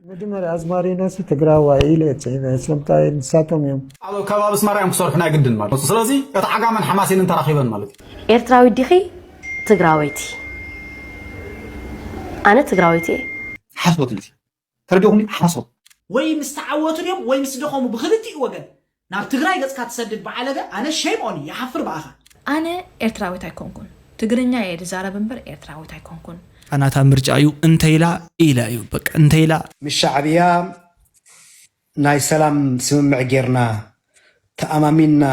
መጀመርያ ኣዝማሪኖስ ትግራዋይ ኢለ እየ ፅሒፈ። ስለምንታይ ንሳቶም እዮም። ኣብ ከባቢ ኣስመራ እዮም ክሰርሑ ናይ ግድን ማለት እዩ። ስለዚ እቲ ዓጋመን ሓማሴንን ተራኺበን ማለት እዩ። ኤርትራዊት ዲኺ ትግራወይቲ? ኣነ ትግራወይቲ እየ። ሓሶት እዩ። ተረዲኹም ሓሶት። ወይ ምስ ተዓወቱ ድዮም ወይ ምስ ደኸሙ ብክልቲኡ ወገን ናብ ትግራይ ገጽካ ትሰድድ ብዓለበ ኣነ shame on you ይሓፍር ብኣኻ። ኣነ ኤርትራዊት ኣይኮንኩን ትግርኛ እየ ዝዛረብ እምበር ኤርትራዊት ኣይኮንኩን። ኣናታ ምርጫ እዩ እንተይላ ኢላ እዩ በቃ እንተይላ። ምስ ሻዕብያ ናይ ሰላም ስምምዕ ጌርና ተኣማሚንና።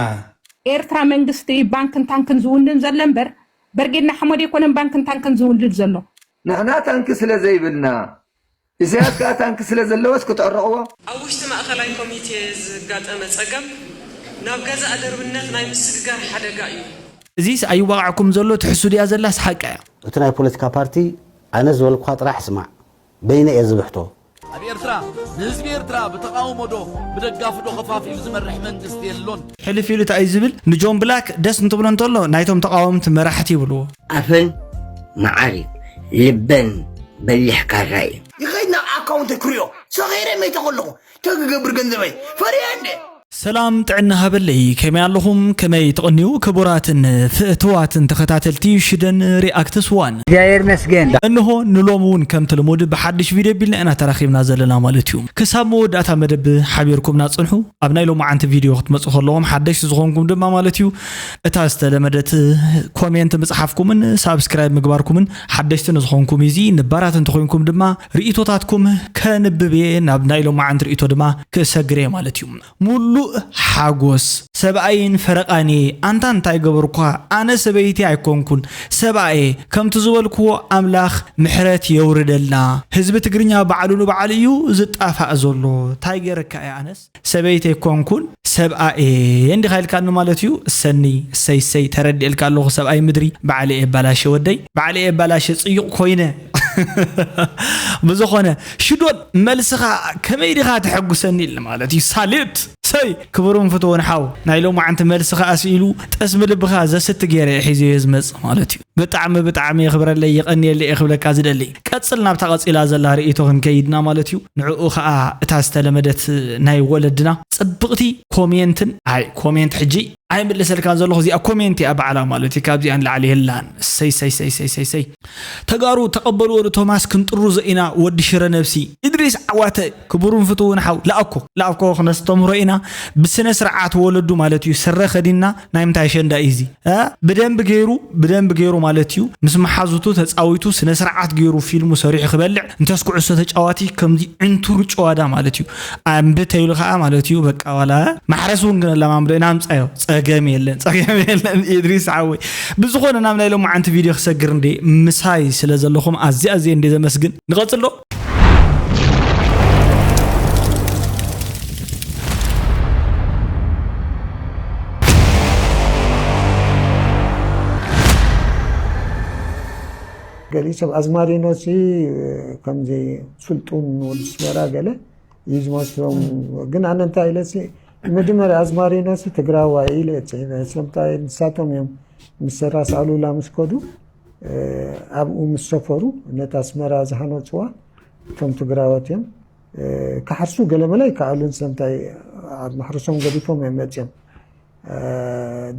ኤርትራ መንግስቲ ባንክን ታንክን ዝውንን ዘሎ እምበር በርጌድ ንሓመዱ ኣይኮነን ባንክን ታንክን ዝውንን ዘሎ። ንሕና ታንኪ ስለ ዘይብልና ኢሳያስ ከኣ ታንኪ ስለ ዘለዎስ ክትዕረቕዎ። ኣብ ውሽጢ ማእኸላይ ኮሚቴ ዝጋጠመ ፀገም ናብ ገዛእ ደርብነት ናይ ምስግጋር ሓደጋ እዩ። እዚስ ኣይዋቓዕኩም ዘሎ ትሕሱ ድያ ዘላስ ሓቃ እያ። እቲ ናይ ፖለቲካ ፓርቲ ኣነ ዝበልኩኻ ጥራሕ ስማዕ በይነ እየ ዝብሕቶ። ኣብ ኤርትራ ንህዝቢ ኤርትራ ብተቓውሞ ዶ ብደጋፊ ዶ ኸፋፊሉ ዝመርሕ መንግስቲ የሎን። ሕልፍ ኢሉ እንታይ እዩ ዝብል ንጆን ብላክ ደስ እንትብሎ እንተሎ ናይቶም ተቓወምቲ መራሕቲ ይብልዎ። ኣፈን መዓር እዩ ልበን በሊሕ ካራ እዩ። ይኸይድ ናብ ኣካውንተይ ክሪኦ ሰኺረ መይተ ከለኹ ተግገብር ገንዘበይ ፈሪየ እንደ ሰላም ጥዕና ሃበለይ ከመይ ኣለኹም ከመይ ትቕንዩ ክቡራትን ፍእትዋትን ተኸታተልቲ ሽደን ሪኣክትስ ዋን እግዚኣብሔር ይመስገን። እንሆ ንሎሚ እውን ከምቲ ልሙድ ብሓድሽ ቪድዮ ቢልና ኢና ተራኺብና ዘለና ማለት እዩ። ክሳብ መወዳእታ መደብ ሓቢርኩምና ጽንሑ። ኣብ ናይ ሎማዓንቲ ቪድዮ ክትመጹ ከለኹም ሓደሽቲ ዝኾንኩም ድማ ማለት እዩ እታ ዝተለመደት ኮሜንት ምጽሓፍኩምን ሳብስክራይብ ምግባርኩምን ሓደሽቲ ንዝኾንኩም እዚ ንባራት እንተኾይንኩም ድማ ርእይቶታትኩም ከንብብ እየ ናብ ናይ ሎማዓንቲ ርእይቶ ድማ ክሰግር እየ ማለት እዩ። ሙሉእ ሓጎስ ሰብኣይን ፈረቓን እየ ኣንታ እንታይ ገበርኳ ኣነ ሰበይቲ ኣይኮንኩን ሰብኣ እየ ከምቲ ዝበልክዎ ኣምላኽ ምሕረት የውርደልና ህዝቢ ትግርኛ ባዕሉ ንባዕሉ እዩ ዝጣፋእ ዘሎ ታይ ገይረካ እየ ኣነስ ሰበይቲ ኣይኮንኩን ሰብኣ እየ እንዲኻ ኢልካኒ ማለት እዩ እሰኒ እሰይ እሰይ ተረዲኤልካ ኣለኹ ሰብኣይ ምድሪ ባዕለ እየ ባላሸ ወደይ ባዕለ እየ ባላሸ ፅዩቕ ኮይነ ብዝኾነ ሽዶን መልስኻ ከመይ ዲኻ ተሐጉሰኒ ኢልና ማለት እዩ ሳሌት ሰይ ክቡርን ፍትውን ሓው ናይ ሎማዓንቲ መልስኻ ኣስኢሉ ጠስሚ ልብኻ ዘስቲ ገይረ እየ ሒዘዮ ዝመጽእ ማለት እዩ ብጣዕሚ ብጣዕሚ የኽብረለይ የቐንየለይ እየ ክብለካ ዝደሊ ቀጽል ናብታ ቀጺላ ዘላ ርእይቶ ክንከይድና ማለት እዩ ንዕኡ ኸኣ እታ ዝተለመደት ናይ ወለድና ጽብቕቲ ኮሜንትን ኣይ ኮሜንት ሕጂ ኣይምልሰልካን ዘለኹ እዚኣ ኮሜንት እያ ባዕላ ማለት እዩ ካብዚኣ ንላዕሊ የላን ሰይ ሰይ ሰይ ሰይ ሰይ ሰይ ተጋሩ ተቐበልዎ ንቶማስ ክንጥርዞ ኢና ወዲ ሽረ ነብሲ ኢድሪስ ዓዋተ ክቡርን ፍትውን ሓው ላኣኮ ላኣኮ ክነስተምህሮ ኢና ብስነ ስርዓት ወለዱ ማለት እዩ ስረ ከዲና ናይ ምንታይ ኣሸንዳ እዩ እዚ ብደንቢ ገይሩ ብደንቢ ገይሩ ማለት እዩ ምስ መሓዙቱ ተፃዊቱ ስነ ስርዓት ገይሩ ፊልሙ ሰሪሑ ክበልዕ እንተስ ኩዕሶ ተጫዋቲ ከምዚ ዕንቱር ጨዋዳ ማለት እዩ ኣንብ ተይሉ ከዓ ማለት እዩ በቃ ዋላ ማሕረስ እውን ግን ኣለማምዶ ኢና ምፃዮ ፀገም የለን ፀገም የለን ኢድሪስ ዓወይ ብዝኾነ ናብ ናይ ሎማዓንቲ ቪድዮ ክሰግር እንዴ ምሳይ ስለ ዘለኹም ኣዝየ ኣዝየ እንዴ ዘመስግን ንቐፅሎ ገሊሶም ኣዝማሪኖ ሲ ከምዚ ስልጡን ወዲ ስመራ ገለ እዩ ዝመስሎም ግን ኣነ እንታይ ኢለ ሲ መጀመርያ ኣዝማሪኖ ሲ ትግራዋይ ኢለ እየ ፅሒፈ ስለምንታይ ንሳቶም እዮም ምስ ራስ ኣሉላ ምስ ከዱ ኣብኡ ምስ ሰፈሩ ነታ ኣስመራ ዝሃነፅዋ እቶም ትግራዎት እዮም ክሓርሱ ገለመለ ኣይከኣሉን ስለምንታይ ኣብ ማሕረሶም ገዲፎም እዮም መፅዮም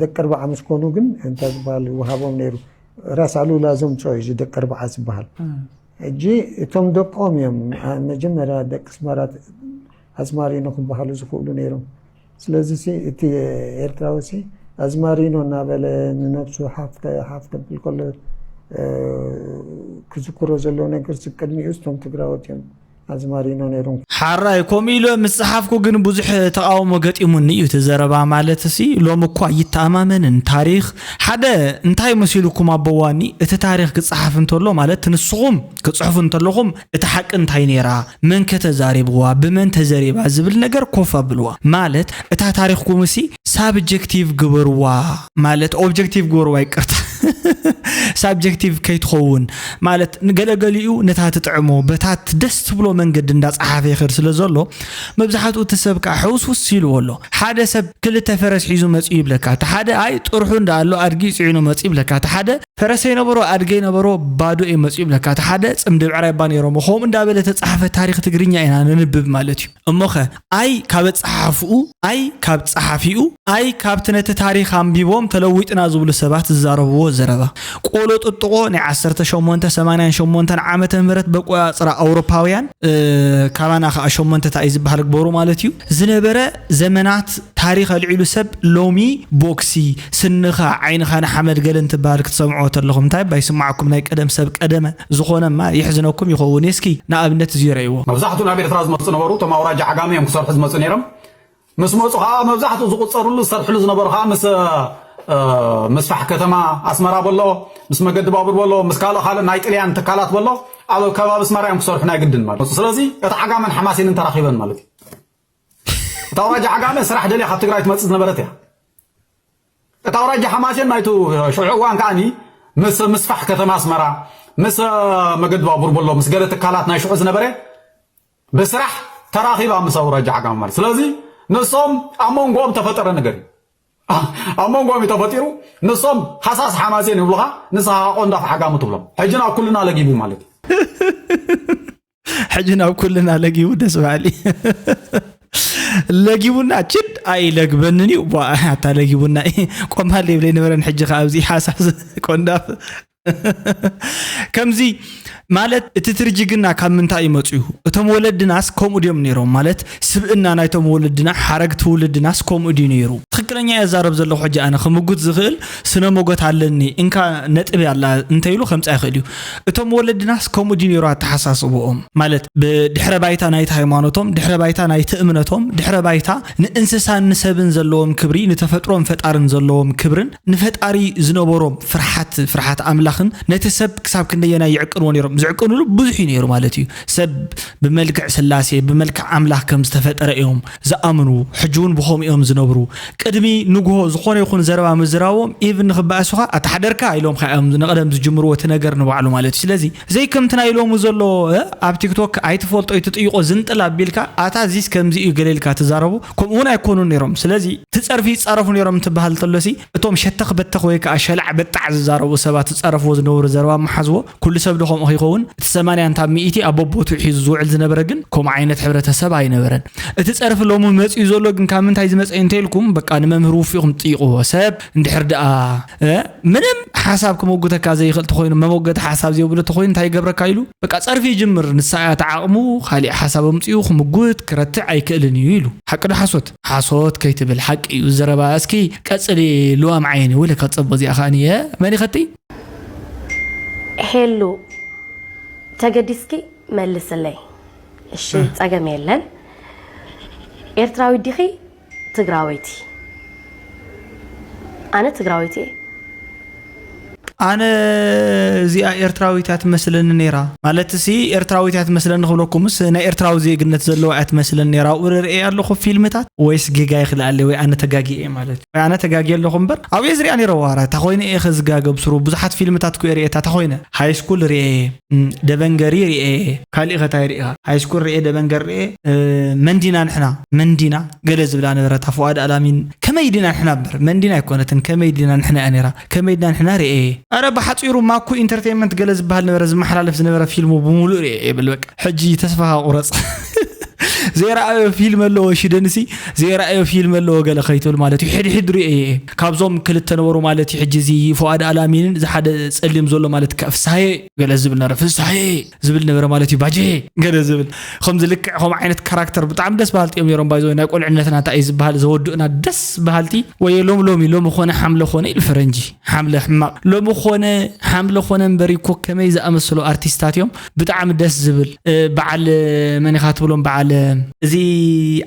ደቂ ኣርባዓ ምስ ኮኑ ግን እንታይ ዝበሃል ይወሃቦም ነይሩ ራስ ኣሉላ ዘምፅኦ እዩ ደቂ ኣርባዓ ዝበሃል ሕጂ እቶም ደቆም እዮም መጀመርያ ደቂ ኣስመራ ኣዝማሪኖ ክበሃሉ ዝኽእሉ ነይሮም ስለዚ እቲ ኤርትራዊ ኣዝማሪኖ እናበለ ንነብሱ ሓፍ ሓፍ ከብል ከሎ ክዝክሮ ዘለዎ ነገር ቅድሚኡ እቶም ትግራዎት እዮም ኣዝማሪኖ ነይሮም። ሓራይ ከምኡ ኢሉ ምስ ጸሓፍኩ ግን ብዙሕ ተቓውሞ ገጢሙኒ እዩ እቲ ዘረባ ማለት ሲ ሎሚ እኳ ኣይተኣማመንን ታሪኽ ሓደ እንታይ መሲልኩም ኣቦዋኒ እቲ ታሪኽ ክጸሓፍ እንተሎ ማለት ንስኹም ክጽሕፉ እንተለኹም እቲ ሓቂ እንታይ ነይራ መን ከ ተዛሪብዋ ብመን ተዘሪባ ዝብል ነገር ኮፍ ኣብልዋ ማለት እታ ታሪኽኩም ሲ ሳብጀክቲቭ ግበርዋ ማለት ኦብጀክቲቭ ግበርዋ ይቅርታ ሳብጀክቲቭ ከይትኸውን ማለት፣ ንገለገሊኡ ነታ ትጥዕሞ በታት ደስ ትብሎ መንገዲ እንዳፀሓፈ ይኸድ ስለ ዘሎ፣ መብዛሕትኡ እቲ ሰብ ከዓ ሕውስውስ ኢልዎ ኣሎ። ሓደ ሰብ ክልተ ፈረስ ሒዙ መፂኡ ይብለካ፣ እቲ ሓደ ኣይ ጥርሑ እንዳ ኣሎ ኣድጊ ፅዒኑ መፂኡ ይብለካ፣ እቲ ሓደ ፈረሰይ ነበሮ ኣድገይ ነበሮ ባዶ እዩ መፂኡ ይብለካ፣ እቲ ሓደ ፅምዲ ብዕራይ እባ ነይሮም። ከምኡ እንዳበለ ተፃሓፈ ታሪክ ትግርኛ ኢና ነንብብ ማለት እዩ። እሞኸ ኣይ ካብ ኣፀሓሕፍኡ፣ ኣይ ካብ ፀሓፊኡ፣ ኣይ ካብቲ ነቲ ታሪኽ ኣንቢቦም ተለዊጥና ዝብሉ ሰባት ዝዛረብዎ ዘረባ። ቆሎ ጥጥቖ ናይ ዓሰርተ ሸሞንተ ሰማንያን ሸሞንተን ዓመተ ምህረት በቆፃፅራ ኣውሮፓውያን፣ እ፣ ካባና ከዓ ሸሞንተ እንታይ እዩ ዝበሃል ግበሩ ማለት እዩ፣ ዝነበረ ዘመናት ታሪኽ ኣልዒሉ ሰብ ሎሚ ቦክሲ፣ ስንኻ ዓይንኻ ንሓመድ ገለ እንትበሃል ክትሰምዖ ተለኹም እንታይ እባ ይስማዓኩም? ናይ ቀደም ሰብ ቀደመ ዝኾነማ የሕዝነኩም ይኸውን። እስኪ ንኣብነት እዚ ረእይዎ። መብዛሕትኡ ናብ ኤርትራ ዝመፁ ነበሩ፣ እቶም ኣውራጃ ዓጋመ እዮም ክሰርሑ ዝመፁ ነይሮም። ምስ መፁ ከዓ መብዛሕትኡ ዝቁፀርሉ ዝሰርሕሉ ዝነበሩ ከዓ ምስ፣ እ፣ ምስፋሕ ከተማ ኣስመራ በሎ፣ ምስ መገዲ ባቡር በሎ፣ ምስ ካልእ ካልእ ናይ ጥልያን ትካላት በሎ፣ ኣብ ከባቢ ኣስመራ እዮም ክሰርሑ ናይ ግድን ማለት እዩ። ስለዚ እቲ ዓጋመን ሓማሴንን ተራኺበን ማለት እዩ። እታ ኣውራጃ ዓጋመ ስራሕ ደልያ ካብ ትግራይ ትመፅእ ዝነበረት እያ። እታ ኣውራጃ ሓማሴን ናይቱ ሽዑ እዋን ከዓኒ ምስ ምስፋሕ ከተማ ኣስመራ፣ ምስ መገዲ ባቡር በሎ፣ ምስ ገለ ትካላት ናይ ሽዑ ዝነበረ ብስራሕ ተራኺባ ምስ ኣውራጃ ዓጋመ ማለት። ስለዚ ንሶም ኣብ መንጎኦም ተፈጠረ ነገር እዩ። ኣብ መንጎኦም እዩ ተፈጢሩ። ንሶም ሃሳስ ሓማሴን ይብሉኻ፣ ንስኻ ቆንዳፍ ዓጋመ ትብሎም። ሕጂ ናብ ኩልና ለጊቡ ማለት እዩ። ሕጂ ናብ ኩልና ለጊቡ፣ ደስ በሃሊ። ለጊቡና ችድ ኣይለግበንን እዩ። ቧ፣ ኣታ ለጊቡና። ቆማል ይብለ ነበረን፣ ሕጂ ከኣ ኣብዚ ሓሳስ ቆንዳፍ። ከምዚ ማለት እቲ ትርጅግና ካብ ምንታይ እዩ መፅኡ? እቶም ወለድናስ ከምኡ ድዮም ነይሮም? ማለት ስብእና ናይቶም ወለድና፣ ሓረግ ትውልድናስ ከምኡ ድዩ ነይሩ? ትኽክለኛ እየ ዛረብ ዘለኹ። ሕጂ ኣነ ክምጉት ዝኽእል ስነ ሞጎት ኣለኒ፣ እንካ ነጥቢ ኣላ እንተይሉ ከምፃ ይኽእል እዩ። እቶም ወለድናስ ከምኡ ድዩ ነይሩ ኣተሓሳስብኦም? ማለት ብድሕረ ባይታ ናይቲ ሃይማኖቶም፣ ድሕረ ባይታ ናይቲ እምነቶም፣ ድሕረ ባይታ ንእንስሳን ንሰብን ዘለዎም ክብሪ፣ ንተፈጥሮን ፈጣርን ዘለዎም ክብርን፣ ንፈጣሪ ዝነበሮም ፍርሓት፣ ፍርሓት ኣምላኽን ነቲ ሰብ ክሳብ ክንደየናይ ይዕቅንዎ ነይሮም? ዝዕቅንሉ ብዙሕ እዩ ነይሩ ማለት እዩ። ሰብ ብመልክዕ ስላሴ፣ ብመልክዕ ኣምላኽ ከም ዝተፈጠረ እዮም ዝኣምኑ። ሕጂ እውን ብኸምኡ እዮም ዝነብሩ። ቅድሚ ንግሆ ዝኾነ ይኹን ዘረባ ምዝራቦም፣ ኢቭን ንኽበኣሱኻ፣ ኣተሓደርካ ኢሎም ኸዓ እዮም ንቐደም ዝጅምርዎ እቲ ነገር ንባዕሉ ማለት እዩ። ስለዚ ዘይከምቲ ናይ ሎሚ ዘሎ፣ እ፣ ኣብ ቲክቶክ ኣይትፈልጦ ኣይትጥይቆ ዝንጥል ኣቢልካ፣ ኣታ እዚስ ከምዚ እዩ ገለ ኢልካ ትዛረቦ፣ ከምኡ እውን ኣይኮኑን ነይሮም። ስለዚ እቲ ጸርፊ ይጻረፉ ነይሮም እንትበሃል እንተሎሲ፣ እቶም ሸተኽ በተኽ ወይ ከኣ ሸላዕ በጣዕ ዝዛረቡ ሰባት ዝጻረፍዎ ዝነበሩ ዘረባ መሓዝዎ፣ ኩሉ ሰብ ዶ ከምኡ ይኸውን? እቲ ሰማንያ እንታብ ሚእቲ ኣብ ቦቦቱ ሒዙ ዝውዕል ዝነበረ ግን ከምኡ ዓይነት ሕብረተሰብ ኣይነበረን። እቲ ጸርፊ ሎሚ መጺኡ ዘሎ ግን ካብ ምንታይ ዝመጸ እንተኢልኩም፣ በቃ ንመምህር ውፊኹም ትጥይቕዎ። ሰብ እንድሕር ደኣ፣ እ፣ ምንም ሓሳብ ክመጉተካ ዘይኽእል ተኾይኑ፣ መመገቲ ሓሳብ ዘይብሉ ተኾይኑ እንታይ ይገብረካ ኢሉ? በቃ ጸርፊ ይጅምር። ንሳ እያ ተዓቕሙ፣ ካሊእ ሓሳብ ኣምጺኡ ክምጉት፣ ክረትዕ ኣይክእልን እዩ ኢሉ። ሓቂ ዶ ሓሶት? ሓሶት ከይትብል፣ ሓቂ እዩ ዘረባ። እስኪ ቀጽሊ ልዋም ዓይኒ፣ ወለ ከጸቦ እዚኣ ከኣ እየ። መን ይኸቲ? ሄሉ፣ ተገዲስኪ መልስለይ። እሺ፣ ጸገም የለን። ኤርትራዊት ዲኺ ትግራወይቲ? ኣነ ትግራወይቲ እየ። ኣነ እዚኣ ኤርትራዊት እያ ትመስለኒ ነይራ። ማለት ሲ ኤርትራዊት እያ ትመስለኒ ክብለኩምስ ናይ ኤርትራዊ ዜግነት ዘለዋ እያ ትመስለኒ ነይራ። ኣብኡ ርእየ ኣለኹ ፊልምታት ወይስ ጌጋ ይኽልኣለ ወይ ኣነ ተጋጊየ ማለት እዩ። ወይ ኣነ ተጋጊየ ኣለኹ እምበር ኣብየ ዝሪኣ ነይረ ዋራ። እታ ኮይነ እየ ከዝጋገብ ስሩ ብዙሓት ፊልምታት ኩ ርእየ እታ ኮይነ ሃይ ስኩል ርእየ እየ። እም፣ ደበንገሪ ርእየ እየ። ካሊእ ከታይ ርእኻ? ሃይ ስኩል ርእየ፣ ደበንገሪ ርእየ፣ እ፣ መንዲና ንሕና፣ መንዲና ገለ ዝብላ ነበረ። እታ ፍዋድ ኣላሚን፣ ከመይ ዲና ንሕና እምበር፣ መንዲና ኣይኮነትን፣ ከመይ ዲና ንሕና እያ ነይራ። ከመይ ዲና ንሕና ርእየ እየ። ኣረ፣ ብሓጺሩ ማኩ ኢንተርቴይንመንት ገለ ዝበሃል ነበረ፣ ዝመሓላለፍ ዝነበረ ፊልሙ ብምሉእ ርእየ እየ ይብል። በቃ፣ ሕጂ ተስፋኻ ቁረጽ። ዘይረኣዮ ፊልም ኣለዎ ሽደንሲ፣ ዘይረኣዮ ፊልም ኣለዎ ገለ ከይትብል ማለት እዩ። ሕድሕድ ርእየ እየ። ካብዞም ክልተ ነበሩ ማለት እዩ። ሕጂ እዚ ፍዋድ ኣላሚንን እዚ ሓደ ጸሊም ዘሎ ማለት ከ-፣ ፍስሃየ ገለ ዝብል ነበረ። ፍስሃየ ዝብል ነበረ ማለት እዩ። ባጀ ገለ ዝብል። ከምዚ ልክዕ ከምኡ ዓይነት ካራክተር ብጣዕሚ ደስ በሃልቲ እዮም ነይሮም። ባይዘ ናይ ቆልዕነትና እንታይ እዩ ዝበሃል? ዘወድኡና ደስ በሃልቲ። ወይ ሎም ሎሚ፣ ሎሚ ኾነ ሓምለ ኾነ ኢሉ ፈረንጂ። ሓምለ ሕማቕ። ሎሚ ኾነ ሓምለ ኾነ እምበር እኮ ከመይ ዝኣመሰሉ ኣርቲስታት እዮም። ብጣዕሚ ደስ ዝብል። እ፣ በዓል መን ኢኻ ትብሎም? በዓል እዚ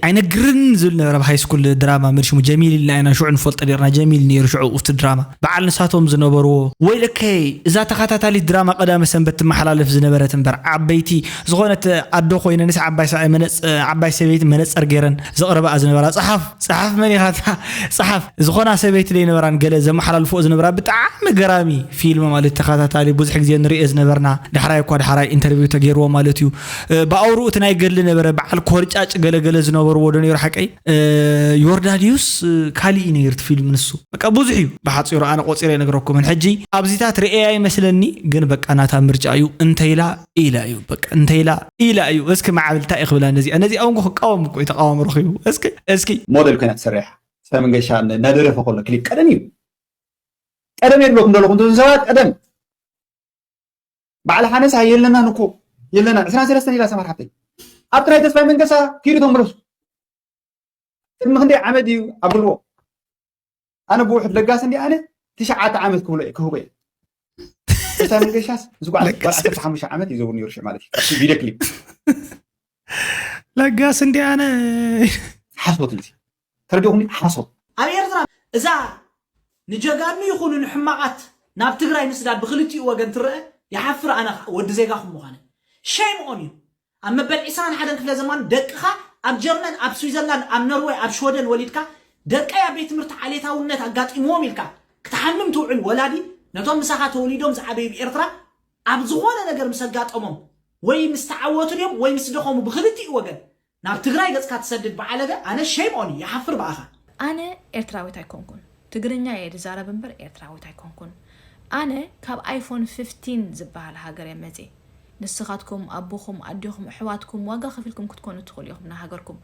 ኣይነግርን ዝብል ነበረ ኣብ ሃይስኩል ድራማ ምርሽሙ ጀሚል ኢልና ኢና ሽዑ ንፈልጦ ነርና። ጀሚል ነይሩ ሽዑ ውስቲ ድራማ በዓል ንሳቶም ዝነበርዎ። ወይለከይ እዛ ተኸታታሊት ድራማ ቀዳመ ሰንበት ትመሓላለፍ ዝነበረት እምበር ዓበይቲ ዝኾነት ኣዶ ኮይነንስ ዓባይ ሰብኣይ መነፅ- ዓባይ ሰበይቲ መነፀር ገይረን ዘቕርባኣ ዝነበራ። ፀሓፍ ፀሓፍ መን ኢኻ እታ? ፀሓፍ ዝኾና ሰበይቲ ደይ ነበራን ገለ ዘመሓላልፎ ዝነበራ ብጣዕሚ ገራሚ ፊልም ማለት ተኸታታሊ ብዙሕ ግዜ ንርእዮ ዝነበርና። ዳሕራይ እኳ ዳሕራይ ኢንተርቪው ተገይርዎ ማለት እዩ። ብኣውርኡ እቲ ናይ ገድሊ ነበረ በዓል ኮርጫጭ ገለገለ ዝነበርዎ ዶ ነይሩ ሓቀይ? ዮርዳኒዩስ ካሊእ እዩ ነይሩ እቲ ፊልም ንሱ። በቃ ብዙሕ እዩ ብሓፂሩ ኣነ ቆፂረ ይነግረኩምን ሕጂ ኣብዚታት ርእያ ይመስለኒ። ግን በቃ ናታ ምርጫ እዩ። እንተይላ ኢላ እዩ በቃ እንተይላ ኢላ እዩ። እስኪ ማዕብል እንታይ እዩ ክብላ ነዚኣ ነዚኣ እውን ክቃወም እኮ እዩ ተቃዋሚ ረኪቡ። እስኪ እስኪ ሞዴል ኮይና ትሰርሕ ተስፋይ መንገሻ እናደረፈ ከሎ ክሊፕ ቀደም እዩ ቀደም የድለኩም ዘለኹም እቶም ሰባት ቀደም በዓል ሓነሳ የለናን እኮ የለና ዕስራን ሰለስተን ኢላ ሰማር ሓፍተይ ኣብ ትግራይ ተስፋይ መንገሻ ኪዱ ተምለሱ ቅድሚ ክንደይ ዓመት እዩ ኣብልዎ ኣነ ብውሕድ ለጋስ እንዲ ኣነ ትሽዓተ ዓመት ክብሎ እየ ክህቦ እየ ተስፋይ መንገሻስ ዝጓዕ ጓል ዓሰርተ ሓሙሽተ ዓመት እዩ ዘብሉ ነይሩ ሽዕ ማለት እዩ ቪድዮ ክሊፕ ለጋስ እንዲ ኣነ ሓሶት እዩ ተረዲኹም ሓሶት ኣብ ኤርትራ እዛ ንጀጋኑ ይኹኑ ንሕማቓት ናብ ትግራይ ምስዳድ ብክልቲኡ ወገን ትረአ ይሓፍር ኣነ ወዲ ዜጋኹም ምዃነ shame on you ኣብ መበል ዕስራን ሓደን ክፍለ ዘማን ደቅኻ ኣብ ጀርመን ኣብ ስዊዘርላንድ ኣብ ኖርወይ ኣብ ሽወደን ወሊድካ ደቀይ ኣብ ቤት ትምህርቲ ዓሌታውነት ኣጋጢምዎም ኢልካ ክትሓምም ትውዕል ወላዲ ነቶም ምሳኻ ተወሊዶም ዝዓበዩ ብኤርትራ ኣብ ዝኾነ ነገር ምስ ኣጋጠሞም ወይ ምስ ተዓወቱ ድዮም ወይ ምስ ደኸሙ ብክልቲኡ ወገን ናብ ትግራይ ገፅካ ትሰድድ ብዓለገ ኣነ shame on you ይሓፍር ብኣኻ። ኣነ ኤርትራዊት ኣይኮንኩን፣ ትግርኛ እየ ዝዛረብ እምበር ኤርትራዊት ኣይኮንኩን። ኣነ ካብ ኣይፎን fifteen ዝበሃል ሃገር እየ መፅየ። ንስኻትኩም ኣቦኹም ኣዴኹም ኣሕዋትኩም ዋጋ ከፊልኩም ክትኮኑ ትኽእሉ ኢኹም ንሃገርኩም።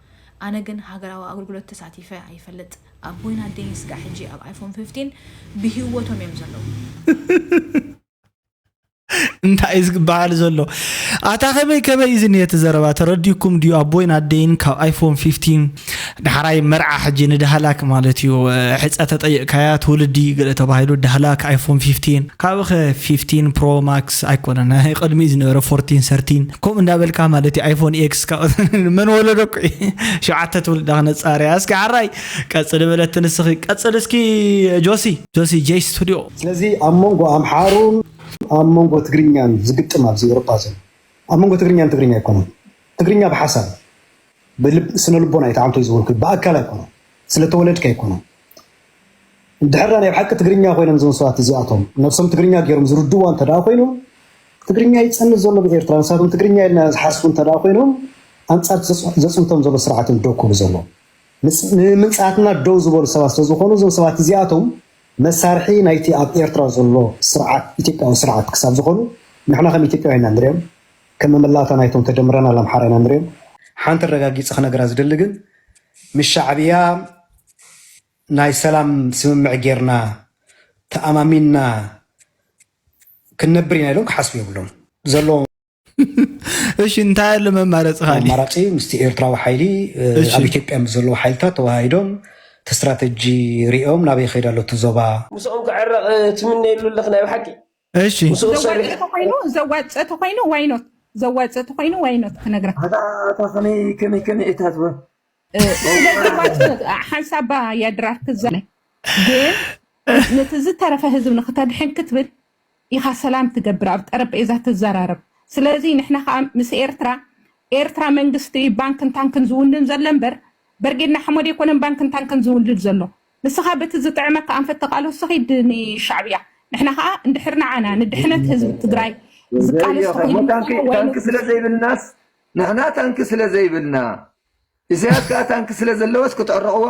ኣነ ግን ሃገራዊ ኣገልግሎት ተሳቲፈ ኣይፈልጥ። ኣቦይን ኣደይን ስጋዕ ሕጂ ኣብ ኣይፎን fifteen ብሂወቶም እዮም ዘለዉ። እንታይ እዩ ዝግበሃል ዘሎ ኣታ ከመይ ከመይ እዩ ዝኒሀ እቲ ዘረባ ተረዲኩም ድዩ ኣቦይን ኣደይን ካብ ኣይፎን fifteen ዳሕራይ መርዓ ሕጂ ንዳህላክ ማለት እዩ ሕፀ ተጠይቕካያ ትውልዲ ገለ ተባሂሉ ዳህላክ ኣይፎን fifteen ካብኸ fifteen pro max ኣይኮነን ናይ ቅድሚ ዝነበረ fourteen thirteen ከምኡ እንዳበልካ ማለት እዩ ኣይፎን x መን ወለዶኩ ሸዓተ ትውልዳ ክነፃርያ እስኪ ዓራይ ቀፅሊ በለት ንስኺ ቀፅል እስኪ ጆሲ ጆሲ ጄ ስቱዲዮ ስለዚ ኣብ መንጎ ኣምሓሩን ኣብ መንጎ ትግርኛን ዝግጥም ኣብዚ ኤውሮጳ ዘሎ ኣብ መንጎ ትግርኛን ትግርኛ ኣይኮነን። ትግርኛ ብሓሳብ ብልብ ስነ ልቦና እዩ ተዓምቶ እዩ ዝውልኩ ብኣካል ኣይኮነን። ስለተወለድካ ኣይኮነን። እንድሕር ናይ ብሓቂ ትግርኛ ኮይኖም እዞም ሰባት እዚኣቶም ነብሶም ትግርኛ ገይሮም ዝርድዋ እንተ ደኣ ኮይኖም ትግርኛ ይጸንት ዘሎ ብኤርትራ ንሳቶም ትግርኛ ኢልና ዝሓስቡ እንተ ደኣ ኮይኖም ኣንጻር ዘጽንቶም ዘሎ ስርዓት እዮም ደው ክብሉ ዘለዎም። ንምንጻትና ደው ዝበሉ ሰባት ስለዝኾኑ እዞም ሰባት እዚኣቶም መሳርሒ ናይቲ ኣብ ኤርትራ ዘሎ ስርዓት ኢትዮጵያዊ ስርዓት ክሳብ ዝኾኑ ንሕና ከም ኢትዮጵያውያን ኢና ንሪኦም ከም መመላእታ ናይቶም ተደምረና ላምሓራ ኢና ንሪኦም። ሓንቲ ኣረጋጊጸ ክነግራ ዝደሊ ግን ምስ ሻዕብያ ናይ ሰላም ስምምዕ ጌርና ተኣማሚንና ክንነብር ኢና ኢሎም ክሓስቡ የብሎም ዘለዎም እሺ እንታይ ኣሎ መማረፂ ካሊ ኣማራፂ ምስቲ ኤርትራዊ ሓይሊ ኣብ ኢትዮጵያ ምስ ዘለዉ ሓይልታት ተወሃሂዶም እቲ ስትራተጂ ሪኦም ናበይ ከይዳ ኣሎ እቲ ዞባ ምስኦም ክዕረቕ ትምነየሉ ኣለኽ ናይ ብሓቂ እሺ ምስኡ ዘዋፅእ ሰሪሕ ተኮይኑ ዘዋፅእ ተኮይኑ ዋይኖት ዘዋፅእ ተኮይኑ ዋይኖት ክነግረካ ኣታ ኣታ ከመይ ከመይ ከመይ እታ ትበ እ፣ ስለዚ ዋፅእ ሓንሳባ ያድራር ክዘለ ግን ነቲ ዝተረፈ ህዝብ ንክተድሕን ክትብል ኢኻ ሰላም ትገብር ኣብ ጠረጴዛ ትዘራረብ ስለዚ ንሕና ከዓ ምስ ኤርትራ ኤርትራ መንግስቲ ባንክን ታንክን ዝውንን ዘሎ እምበር በርጌድና ሓመድ ኣይኮነን ባንክን ታንክን ዝውንን ዘሎ ንስኻ በቲ ዝጥዕመካ ኣንፈት ተቃለሱ ኺድ ንሻዕብያ ንሕና ከዓ እንድሕር ንዓና ንድሕነት ህዝቢ ትግራይ ዝቃለስ ተኮይኑ ታንኪ ስለ ዘይብልናስ ንሕና ታንኪ ስለ ዘይብልና ኢሳያስ ከዓ ታንኪ ስለ ዘለዎስ ክትዕረቕዎ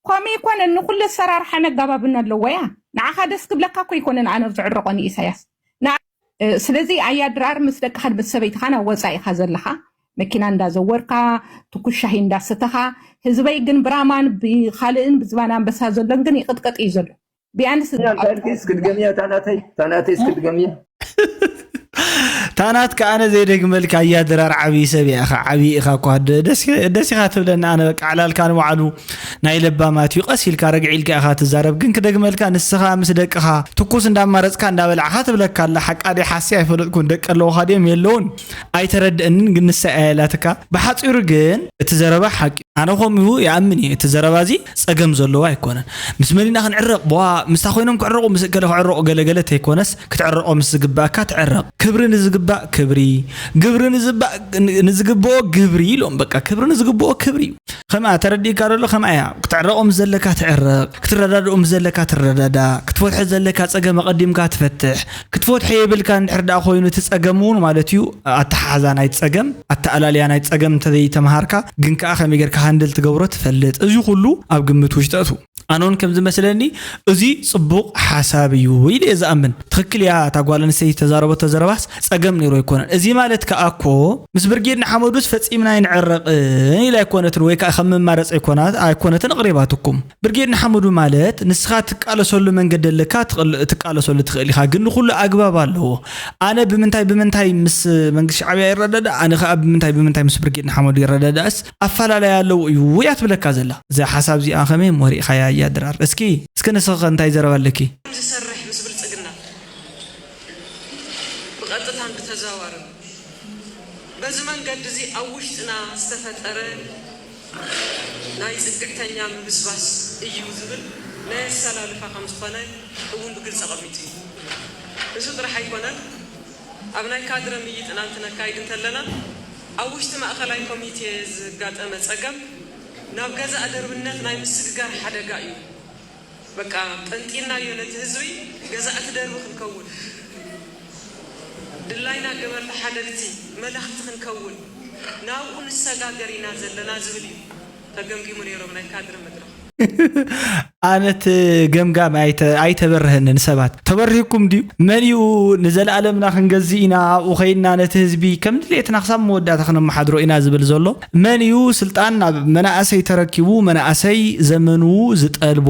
ከምኡ ይኮነን ንኩሉ ኣሰራርሓ ነጋባብን ኣለዎ እያ ንዓኻ ደስ ክብለካ እኮ ይኮነን ኣነ ዝዕረቆ ንኢሳያስ ስለዚ ኣያ ድራር ምስ ደቅኻ ምስ ሰበይትኻ ናብ ወፃኢ ኢኻ ዘለኻ መኪና እንዳዘወርካ ትኩሻሂ እንዳሰተኻ ህዝበይ ግን ብራማን ብካልእን ብዝባን ኣንበሳ ዘሎን ግን ይቅጥቀጥ እዩ ዘሎ ቢያንስ ታንኪስ ክትገምያ ታናተይ ታናተይስ ክትገምያ ታናት ከኣነ ዘይደግመልካ እያ ድራር ዓብዪ ሰብ እያ ኢኻ ዓብዪ ኢኻ እኳ ደ- ደስ ደስ ኢኻ ትብለኒ ኣነ በቃ ዕላልካ ንባዕሉ ናይ ለባማት እዩ ቀስ ኢልካ ረግዒ ኢልካ ኢኻ ትዛረብ ግን ክደግመልካ ንስኻ ምስ ደቅኻ ትኩስ እንዳማረፅካ እንዳበላዕኻ ትብለካ ኣላ ሓቃ ዲ ሓሲ ኣይፈለጥኩን ደቂ ኣለውኻ ድዮም የለውን ኣይተረድእንን ግን ንሳ እያ ኢላትካ ብሓፂሩ ግን እቲ ዘረባ ሓቂ ኣነ ከምኡ ይኣምን እየ እቲ ዘረባ እዚ ጸገም ዘለዎ ኣይኮነን ምስ መን ኢና ክንዕረቕ ብዋ ምስታ ኮይኖም ክዕረቑ ምስ እከለ ክዕረቑ ገለገለ ተይኮነስ ክትዕረቖ ምስ ዝግባእካ ትዕረቕ ክብሪ ንዝግባእ ክብሪ ግብሪ ንዝባእ ንዝግብኦ ግብሪ ኢሎም በቃ ክብሪ ንዝግብኦ ክብሪ እዩ ከምኣ ተረዲእካ ደሎ ከምኣ እያ ክትዕረቑ ምስ ዘለካ ትዕረቕ ክትረዳድኡ ምስ ዘለካ ትረዳዳ ክትፈትሖ ዘለካ ጸገም ኣቐዲምካ ትፈትሕ ክትፈትሖ የብልካ እንድሕር ደኣ ኮይኑ እቲ ጸገም እውን ማለት እዩ ኣተሓሓዛ ናይ ጸገም ኣተኣላልያ ናይ ጸገም እንተዘይተምሃርካ ግን ከዓ ከመይ ጌርካ ሃንድል ትገብሮ ትፈልጥ እዚ ኩሉ ኣብ ግምት ውሽጢ ኣትዉ ኣነ እውን ከም ዝመስለኒ እዚ ጽቡቕ ሓሳብ እዩ ኢለ እየ ዝኣምን ትኽክል እያ እታ ጓል ኣንስተይቲ ተዛረበቶ ዘረባስ ጸገም ነይሩ ኣይኮነን እዚ ማለት ከዓ እኮ ምስ ብርጌድ ንሓመዱስ ፈጺምና ኣይንዕረቕን ኢላ ኣይኮነትን ወይ ከዓ ከም መማረፂ ኣይኮነትን ኣቕሪባትኩም ብርጌድ ንሓመዱ ማለት ንስኻ ትቃለሰሉ መንገዲ ኣለካ ትቃለሰሉ ትኽእል ኢኻ ግን ንኩሉ ኣግባብ ኣለዎ ኣነ ብምንታይ ብምንታይ ምስ መንግስቲ ሻዕብያ ይረዳዳእ ኣነ ከዓ ብምንታይ ብምንታይ ምስ ብርጌድ ንሓመዱ ይረዳዳእስ ኣፈላለያ ኣለዎ እዩ እያ ትብለካ ዘላ እዛ ሓሳብ እዚኣ ከመይ እሞ ርኢኻያ እያ ድራር እስኪ እስኪ ንስኺ እንታይ ዘረባ ኣለኪ ዝሰርሕ ምስ ብልፅግና ብቐጥታን ብተዘዋዋርን በዚ መንገዲ እዚ ኣብ ውሽጥና ዝተፈጠረ ናይ ፅግዕተኛ ምብስባስ እዩ ዝብል ናይ ኣሰላልፋ ከም ዝኾነ እውን ብግልፂ ኣቐሚጡ እዩ። እሱ ጥራሕ ኣይኮነን፣ ኣብ ናይ ካድረ ምይይጥና እንትነካይድ እንተለና ኣብ ውሽጢ ማእኸላይ ኮሚቴ ዝጋጠመ ፀገም ናብ ገዛእ ደርብነት ናይ ምስግጋር ሓደጋ እዩ። በቃ ጠንጢናዮ ነቲ ህዝቢ ገዛእቲ ደርቢ ክንከውን ድላይና ገበርቲ ሓደግቲ መለኽቲ ክንከውን ናብኡ ንሰጋገር ኢና ዘለና ዝብል እዩ ተገምጊሙ ነይሩ ኣብ ናይ ካድረ መድረኽ። ኣነ እቲ ገምጋም ኣይተ- ኣይተበርሀንን ሰባት ተበርሂኩም ድዩ መን እዩ ንዘለኣለምና ክንገዝእ ኢና ኣብኡ ከይድና ነቲ ህዝቢ ከም ድሌትና ክሳብ መወዳእታ ክነመሓድሮ ኢና ዝብል ዘሎ መን እዩ ስልጣን ናብ መናእሰይ ተረኪቡ መናእሰይ ዘመኑ ዝጠልቦ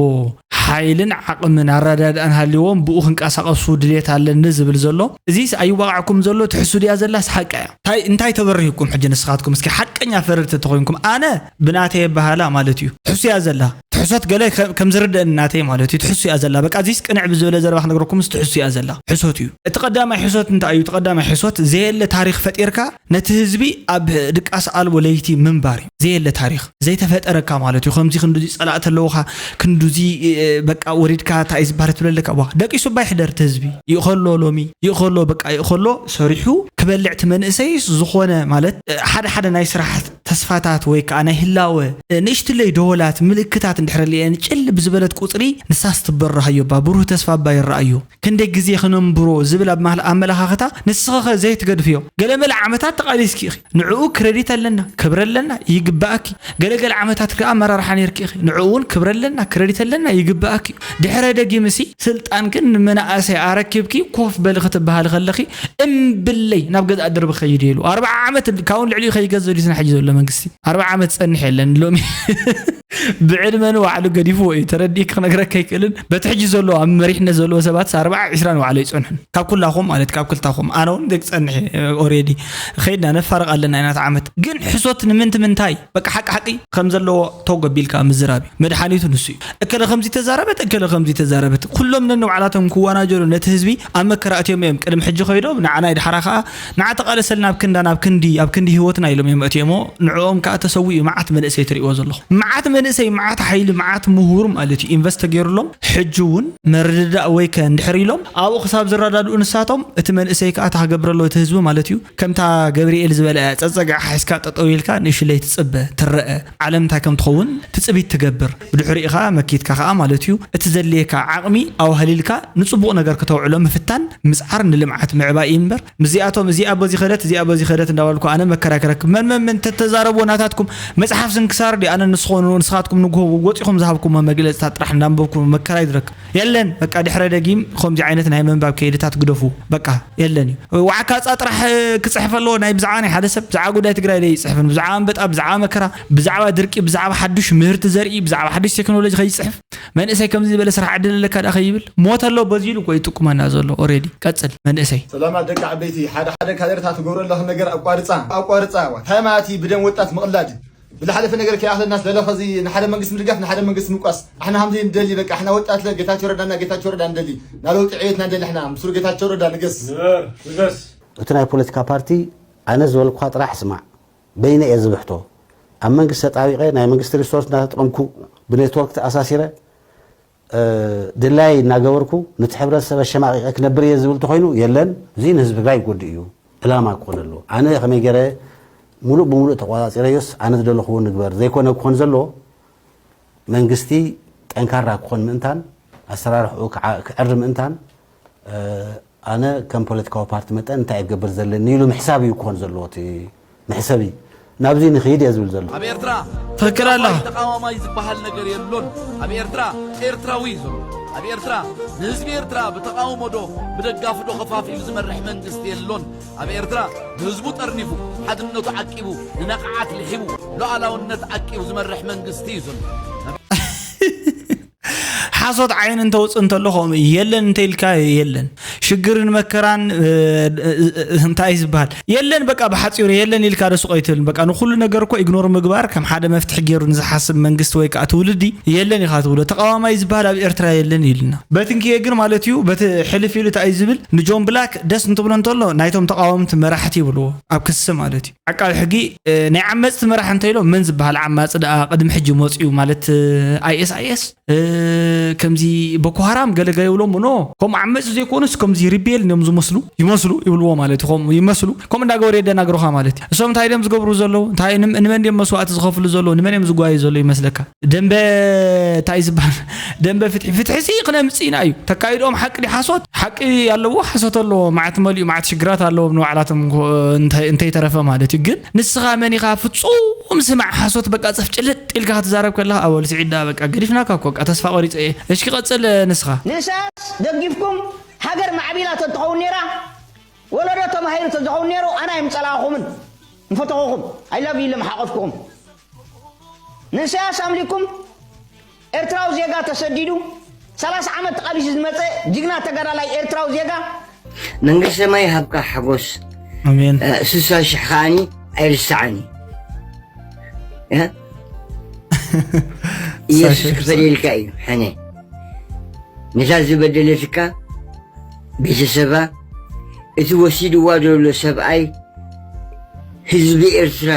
ሓይልን ዓቕምን ኣረዳድኣን ሃልዎም ብኡ ክንቀሳቐሱ ድሌት ኣለኒ ዝብል ዘሎ እዚስ ኣይዋቕዕኩም ዘሎ ትሕሱ ድያ ዘላስ ሓቂ እያ እንታይ እንታይ ተበሪህኩም ሕጂ ንስኻትኩም እስኪ ሓቀኛ ፈረድቲ ተኾይንኩም ኣነ ብናተይ ኣበሃላ ማለት እዩ ትሕሱ እያ ዘላ ትሕሶት ገለ ከም ዝርደአኒ ናተይ ማለት እዩ ትሕሱ እያ ዘላ በቃ እዚስ ቅንዕ ብዝበለ ዘረባ ክነግረኩምስ ትሕሱ እያ ዘላ ሕሶት እዩ እቲ ቀዳማይ ሕሶት እንታይ እዩ እቲ ቀዳማይ ሕሶት ዘየለ ታሪክ ፈጢርካ ነቲ ህዝቢ ኣብ ድቃስ ኣልቦ ለይቲ ምንባር እዩ ዘየለ ታሪክ ዘይተፈጠረካ ማለት እዩ ከምዚ ክንዱዚ ፀላእቲ ኣለውካ ክንዱዚ በቃ ወሪድካ እንታይ ዝበሃል ትብለለካ ዋ ደቂሱ ባይ ሕደር እቲ ህዝቢ ይእኸሎ ሎሚ ይእኸሎ በቃ ይእኸሎ ሰሪሑ ክበልዕ እቲ መንእሰይ ዝኾነ ማለት ሓደ ሓደ ናይ ስራሕ ተስፋታት ወይ ከዓ ናይ ህላወ ንእሽትለይ ደወላት ምልክታት እንድሕር ሊአን ጭል ብዝበለት ቁፅሪ ንሳስ ትበረሃዮ ባ ብሩህ ተስፋ ባ ይረኣዮ ክንደይ ግዜ ክነንብሮ ዝብል ኣብ ኣመለኻኽታ ንስኺ ኸ ዘይትገድፍዮ ገለመለ ዓመታት ተቓሊስኪ ኢኺ ንዕኡ ክረዲት ኣለና ክብሪ ኣለና ይግባኣኪ ገለገለ ዓመታት ከኣ ኣመራርሓ ነይርኪ ኢኺ ንዕኡ እውን ክብሪ ኣለና ክረዲት ኣለና ይግባኣኪ ድሕረ ደጊምሲ ስልጣንክን ንመናእሰይ ኣረኪብኪ ኮፍ በሊ ክትበሃሊ ከለኺ እምብለይ ናብ ገዛእ ደርቢ ክኸይድ እየ ኢሉ ኣርብዓ ዓመት ካብኡ ንልዕሊኡ ከይገዝእ ድዩ ዝና ሕጂ ዘሎ መንግስቲ ኣርብዓ ዓመት ዝጸንሕ የለን ሎሚ ብዕድመ ንባዕሉ ገዲፍዎ እዩ ተረዲእኪ ክነግረካ ኣይክእልን በቲ ሕጂ ዘሎ ኣብ መሪሕነት ዘለዎ ሰባት ኣርብዓ ዒስራ ንባዕሉ ኣይጸንሑን ካብ ኩላኹም ማለት ካብ ክልታኹም ኣነ እውን ክጸንሕ እየ already ከይድና ነፋርቕ ኣለና ኢና እቲ ዓመት ግን ሕሶት ንምንቲ ምንታይ በቃ ሓቂ ሓቂ ከም ዘለዎ ተጎ ኣቢልካ ምዝራብ እዩ መድሓኒቱ ንሱ እዩ እከለ ከምዚ ተዛረበት እከለ ከምዚ ተዛረበት ኩሎም ነንባዕላቶም ክወናጀሉ ነቲ ህዝቢ ኣብ መከራ ኣትዮም እዮም ቅድሚ ሕጂ ከይዶም ንዓና ይድሓራ ከዓ ንዓ ተቓለሰልና ኣብ ክንዳ ናብ ክንዲ ኣብ ክንዲ ህይወትና ኢሎም እዮም ኣትዮሞ ንዕኦም ከዓ ተሰዊኡ መዓት መንእሰይ ትሪእዎ ዘለኹም መዓት መንእሰይ መዓት ሓይሊ መዓት ምሁር ማለት እዩ ኢንቨስት ተገይሩሎም ሕጂ እውን ምርድዳእ ወይ ከ እንድሕር ኢሎም ኣብኡ ክሳብ ዝረዳድኡ ንሳቶም እቲ መንእሰይ ከዓ እታ ክገብረሎ እቲ ህዝቢ ማለት እዩ ከምታ ገብርኤል ዝበለ ጸጸግዓ ሒዝካ ጠጠው ኢልካ ንእሽለይ ትጽበ ትረአ ዓለም እንታይ ከም ትኸውን ትጽቢት ትገብር ብድሕሪኡ ከዓ መኪትካ ከዓ ማለት እዩ እቲ ዘድልየካ ዓቕሚ ኣዋህሊልካ ንጽቡቕ ነገር ክተውዕሎ ምፍታን ምጽዓር ንልምዓት ምዕባይ እዩ እምበር ምስዚኣቶም እዚኣ በዚ ከደት እዚኣ በዚ ከደት እንዳበልኩ ኣነ መከራከረክብ መን መን መን ተተዛረብዎ ናታትኩም መጽሓፍ ስንክሳር ድዩ ኣነ ንስኾኑ ንስኻትኩም ንግሆ ወፂኹም ዝሃብኩሞ መግለፅታት ጥራሕ እንዳንበብኩም መከራ ይድረክ የለን። በቃ ድሕረ ደጊም ከምዚ ዓይነት ናይ ምንባብ ከይድታት ግደፉ። በቃ የለን እዩ። ዋዕካ ፃ ጥራሕ ክፅሕፍ ኣለዎ። ናይ ብዛዕባ ናይ ሓደ ሰብ ብዛዕባ ጉዳይ ትግራይ ዘይፅሕፍን ብዛዕባ ኣንበጣ፣ ብዛዕባ መከራ፣ ብዛዕባ ድርቂ፣ ብዛዕባ ሓዱሽ ምህርቲ ዘርኢ፣ ብዛዕባ ሓዱሽ ቴክኖሎጂ ከይፅሕፍ መንእሰይ ከምዚ ዝበለ ስራሕ ዕድል ኣለካ ዳ ከይብል ሞት ኣሎ በዚ ኢሉ እኮ ይጥቁመና ዘሎ። ኦሬዲ ቀፅል መንእሰይ። ሰላማት ደቂ ዓበይቲ፣ ሓደ ሓደ ካድረታት ትገብሮ ኣለኺ ነገር ኣቋርፃ፣ ኣቋርፃ። ዋ፣ እንታይ ማለት እዩ ብደም ወጣት ምቕላድ? ብዝሓለፈ ነገር ከይኣኽለና ስለለ ኸዚ ንሓደ መንግስቲ ምድጋፍ ንሓደ መንግስቲ ምቋስ ኣሕና ሃምዚ ንደሊ። በቃ ኣሕና ወጣት ለ ጌታቸው ረዳና ጌታቸው ረዳ ንደሊ፣ ናለውጢ ዕቤትና ንደሊ። ኣሕና ምስሉ ጌታቸው ረዳ ንገስ። ንበር ንገስ። እቲ ናይ ፖለቲካ ፓርቲ ኣነ ዝበልኩኻ ጥራሕ ስማዕ። በይነ እየ ዝብሕቶ። ኣብ መንግስቲ ተጣቢቐ ናይ መንግስቲ ሪሶርስ እናተጠቐምኩ ብኔትወርክ ተኣሳሲረ ድላይ እናገበርኩ ነቲ ሕብረተሰብ ኣሸማቒቐ ክነብር እየ ዝብል እንተኾይኑ የለን። እዚ ንህዝቢ ትግራይ ይጎድእ እዩ። ዕላማ ክኾን ኣለዎ። ኣነ ከመይ ገይረ ሙሉእ ብሙሉእ ተቆፃፂረዮስ ኣነ ዝደለኽዎ ንግበር ዘይኮነ ክኾን ዘለዎ። መንግስቲ ጠንካራ ክኾን ምእንታን ኣሰራርሕኡ ክዓ- ክዕሪ ምእንታን ኣነ ከም ፖለቲካዊ ፓርቲ መጠን እንታይ እገብር ዘለኒ ኢሉ ምሕሳብ እዩ ክኾን ዘለዎ እቲ መሕሰቢ። ናብዚ ንኽይድ እየ ዝብል ዘሎ። ኣብ ኤርትራ ትኽክል ኣለኻ። ተቃዋማይ ዝበሃል ነገር የሎን። ኣብ ኤርትራ ኤርትራዊ እዩ ዘሎ። ኣብ ኤርትራ ንህዝቢ ኤርትራ ብተቃውሞ ዶ ብደጋፊ ዶ ከፋፊሉ ዝመርሕ መንግስቲ የሎን። ኣብ ኤርትራ ንህዝቡ ጠርኒፉ፣ ሓድነቱ ዓቂቡ፣ ንነቕዓት ልሒቡ፣ ሉዓላውነት ዓቂቡ ዝመርሕ መንግስቲ እዩ ዘሎ። ሓሶት ዓይኒ እንተውፅእ እንተሎ ከምኡ እዩ። የለን እንተኢልካ የለን። ሽግርን መከራን እንታይ ዝበሃል የለን። በቃ ብሓፂሩ የለን ኢልካ ዶ ስቕ ኣይትብልን። በቃ ንኩሉ ነገር እኮ ኢግኖር ምግባር ከም ሓደ መፍትሒ ገይሩ ንዝሓስብ መንግስቲ ወይ ከዓ ትውልዲ የለን ኢኻ ትብሎ። ተቃዋማይ ዝበሃል ኣብ ኤርትራ የለን ኢልና በትንክየ ግን ማለት እዩ። በቲ ሕልፍ ኢሉ እንታይ እዩ ዝብል ንጆን ብላክ ደስ እንትብሎ እንተሎ ናይቶም ተቃወምቲ መራሕቲ ይብልዎ ኣብ ክሲ ማለት እዩ። ዓቃቢ ሕጊ ናይ ዓመፅቲ መራሕ እንተኢሎ መን ዝበሃል ዓማፂ ደኣ ቅድሚ ሕጂ መፅኡ ማለት ኣይኤስ ኣይኤስ ከምዚ ቦኮሃራም ገለገለ ይብሎም ኖ ከምኡ ዓመፅቲ ዘይኮኑስ ከምዚ ሪቤል እዮም ዝመስሉ ይመስሉ ይብልዎ ማለት እዩ። ከምኡ ይመስሉ ከምኡ እንዳገበሩ የደናግሩኻ ማለት እዩ። እሶም እንታይ እዮም ዝገብሩ ዘለዉ? እንታይ ንም- ንመን እዮም መስዋእቲ ዝኸፍሉ ዘለዉ? ንመን እዮም ዝጓዩ ዘለዉ ይመስለካ? ደንበ እንታይ ዝበሃል ደንበ ፍትሒ ፍትሒ ሲ ክነምፅእ ኢና እዩ ተካይዶም ሓቂ ዲ ሓሶት ሓቂ ኣለዎ ሓሶት ኣለዎ ማዕት መሊኡ ማዕት ሽግራት ኣለዎም ንባዕላቶም እንተ- እንተይተረፈ ማለት እዩ። ግን ንስኻ መን ኢኻ ፍፁም ስማዕ ሓሶት በቃ ፀፍ ጭልጥ ኢልካ ክትዛረብ ከለኻ ኣወል ስዒዳ በቃ ገዲፍናካ እኮ በቃ ተስፋ ቆሪፀ እየ። እሽኪ ቀፅል ንስኻ። ንእሳያስ ደጊፍኩም ሃገር ማዕቢላ ተትኸውን ነይራ ወለዶ ተማሂሩ ተዝኸውን ነይሩ ኣና ኣይምፀላእኹምን ምፈተኹኹም ኣይላቭ ኢለ ምሓቐፍኩኹም ንእሳያስ ኣምሊኩም ኤርትራዊ ዜጋ ተሰዲዱ ሰላሳ ዓመት ተቓሊሱ ዝመፀ ጅግና ተጋዳላይ ኤርትራዊ ዜጋ መንግስተ ሰማይ ይሃብካ ሓጎስ ኣሜን። ስሳ ሽሕ ከዓኒ ኣይርሳዕን እዩ። ኢየሱስ ክፈለልካ እዩ ሕነ ነታ ዝበደለትካ ቤተሰባ እቲ ወሲድዋ ዘሎ ሰብኣይ ህዝቢ ኤርትራ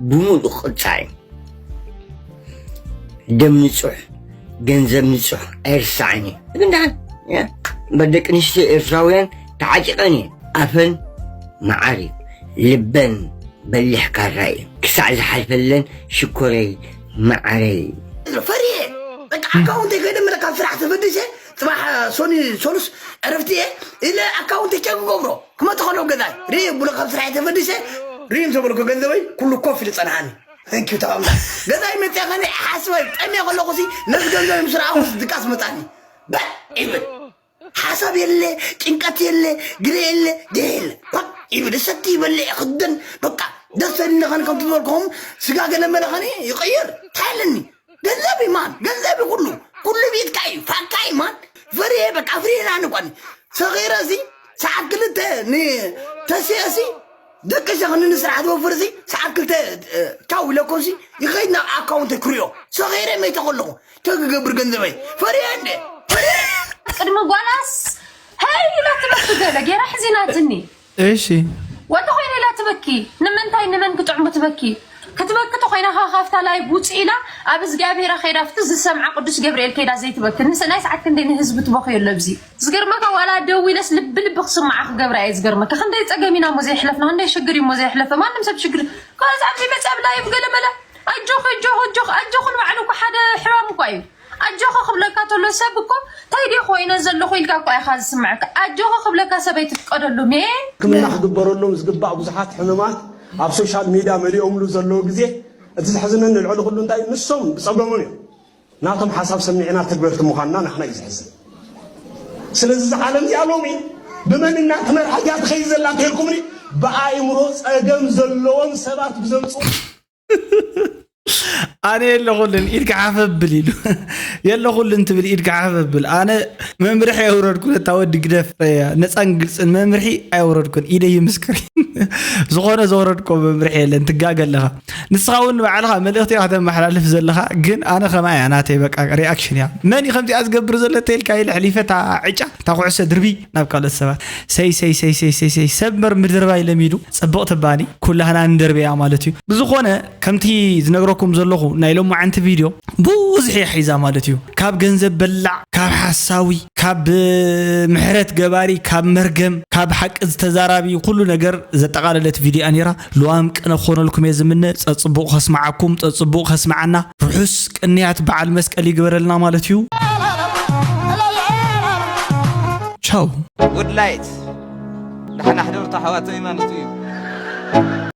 ብሙሉእ ክቕፃዕ እዩ። ደም ንፁሕ ገንዘብ ንፁሕ ኣይርሳዕን እዩ። ግን ደሓን እምበር ደቂ ኣንስትዮ ኤርትራውያን ተዓጢቐን እየን። ኣፈን መዓር እዩ ልበን በሊሕ ካራ እዩ ክሳዕ ዝሓልፈለን ሽኮረይ መዓረይ። ፈርየ በቃ ኣካውንተይ ከይደምረ ካብ ስራሕ ተፈዲሰ ፅባሕ ሶኒ ሶሉስ ዕረፍቲ እየ ኢለ ኣካውንተይ ቸክ ገብሮ ክመፅ ከሎ ገዛይ ርኢ ብሎ ካብ ስራሕ ተፈዲሰ ርኢ እንተበልኩ ገንዘበይ ኩሉ ኮፍ ኢሉ ፀንሓኒ። Thank you ተባምና ገዛይ መፅያ ከነ ሓስበ ጠምየ ከለኩ ሲ ነዚ ገንዘብ ምስ ረኣኩ ድቃስ መፃኒ በዕ ይብል ሓሳብ የለ ጭንቀት የለ ግረ የለ ገ የለ በዕ ይብል እሰቲ ይበልዕ ክደን በቃ ደስ ሰኒ ከን ከም ትበልኩም ስጋ ገለ መለ ከነ ይቀይር ታይለኒ ገንዘብ ማን ገንዘብ ኩሉ ኩሉ ቤትካ እዩ ፋካ እዩ ማን ፍሬ በቃ ፍሬ ናንቋን ሰቂረ ሲ ሰዓት ክልተ ንተስየ ሲ ደቂ ሸኽኒ ንስራሕ ዝወፍር ሲ ሰዓት ክልተ ቻው ኢለኮ ሲ ይኸይድ ናብ ኣካውንት ክሪኦ ሰቂረ መይተ ከለኹ ተክገብር ገንዘበይ ፈሪየ እንደ ቅድሚ ጓላስ ሀይ ኢላ ትበኪ ገለ ጌራ ሕዚናትኒ እሺ ወዲ ኮይነ ኢላ ትበኪ ንምንታይ ንመን ክጥዕሙ ትበኪ ክትበኪ ተኮይና ከ ካብታ ላይቭ ውፅእ ኢላ ኣብ እግዚኣብሄራ ከይዳ ኣብቲ ዝሰምዓ ቅዱስ ገብርኤል ከይዳ ዘይትበኪ ንስ ናይ ሰዓት ክንደይ ንህዝቢ ትበክዮ ኣሎ ኣብዚ ዝገርመካ ዋላ ደዊለስ ልቢ ልቢ ክስምዓ ክገብራ እየ ዝገርመካ ክንደይ ፀገም ኢና እሞ ዘየሕለፍና ክንደይ ሽግር እዩ እሞ ዘየሕለፈ ማንም ሰብ ሽግር ከዚ ኣብዚ መፅእ ኣብ ላይቭ ገለመለ ኣጆኺ ኣጆኺ ኣጆኺ ኣጆኺ ንባዕሉ እኮ ሓደ ሕማም እኳ እዩ ኣጆኺ ክብለካ ተሎ ሰብ እኮ ታይ ድየ ኮይነ ዘለኹ ኢልካ እኳ ኢኻ ዝስምዐካ ኣጆኺ ክብለካ ሰብ ኣይትፍቀደሉ ሜ ሕክምና ክግበረሎም ዝግባእ ብዙሓት ሕመማት ኣብ ሶሻል ሚድያ መሊኦምሉ ዘለዉ ግዜ እቲ ዘሕዝነኒ ልዕሊ ኩሉ እንታይ እዩ? ንሶም ብጸገሞም እዮም። ናቶም ሓሳብ ሰሚዕና ተግበርቲ ምዃንና ናሕና እዩ ዘሕዝን። ስለዚ እዛ ዓለም እዚኣ ሎሚ ብመን እናትመርሓ እያ ትኸይድ ዘላ እንተልኩምኒ፣ ብኣእምሮ ጸገም ዘለዎም ሰባት ብዘምጽኡ ኣነ የለኹልን ኢድካ ሓፍ ኣብል ኢሉ። የለኹልን ትብል ኢድካ ሓፍ ኣብል። ኣነ መምርሒ ኣየውረድኩን። እታ ወዲ ግደፍ፣ ነፃን ግልፅን መምርሒ ኣየውረድኩን። ኢደይ ይምስክር። ዝኾነ ዘውረድኮ መምርሒ የለን። ትጋገ ኣለኻ። ንስኻ እውን ንባዕልኻ መልእኽቲ ኢኻ ተመሓላልፍ ዘለኻ። ግን ኣነ ከማይ እያ ናተይ በቃ ሪኣክሽን እያ። መን እዩ ከምዚኣ ዝገብር ዘሎ ተልካ ኢለ ሕሊፈ እታ ዕጫ እታ ኩዕሶ ድርቢ ናብ ካልኦት ሰባት ሰይ ሰይ ሰይ ሰይ ሰይ ሰይ ሰብ በር ምድርባይ ለሚዱ። ጽብቕቲ ባኒ ኩላህና ንደርበያ ማለት እዩ። ብዝኾነ ከምቲ ዝነግረኩም ዘለኹ ናይ ሎማዓንቲ ቪድዮ ብዙሕ እያ ሒዛ ማለት እዩ። ካብ ገንዘብ በላዕ፣ ካብ ሓሳዊ፣ ካብ ምሕረት ገባሪ፣ ካብ መርገም፣ ካብ ሓቂ ዝተዛራቢ ኩሉ ነገር ዘጠቓለለት ቪድዮ እያ ነይራ። ልዋም ቅነ ክኾነልኩም እየ ዝምነ። ጸጽቡቕ ከስምዓኩም፣ ጸጽቡቕ ከስምዓና። ርሑስ ቅንያት በዓል መስቀል ይግበረልና ማለት እዩ። ቻው። ጉድ ላይት ዳሕና ሕደርቱ ኣሕዋተይ ማለቱ እዩ።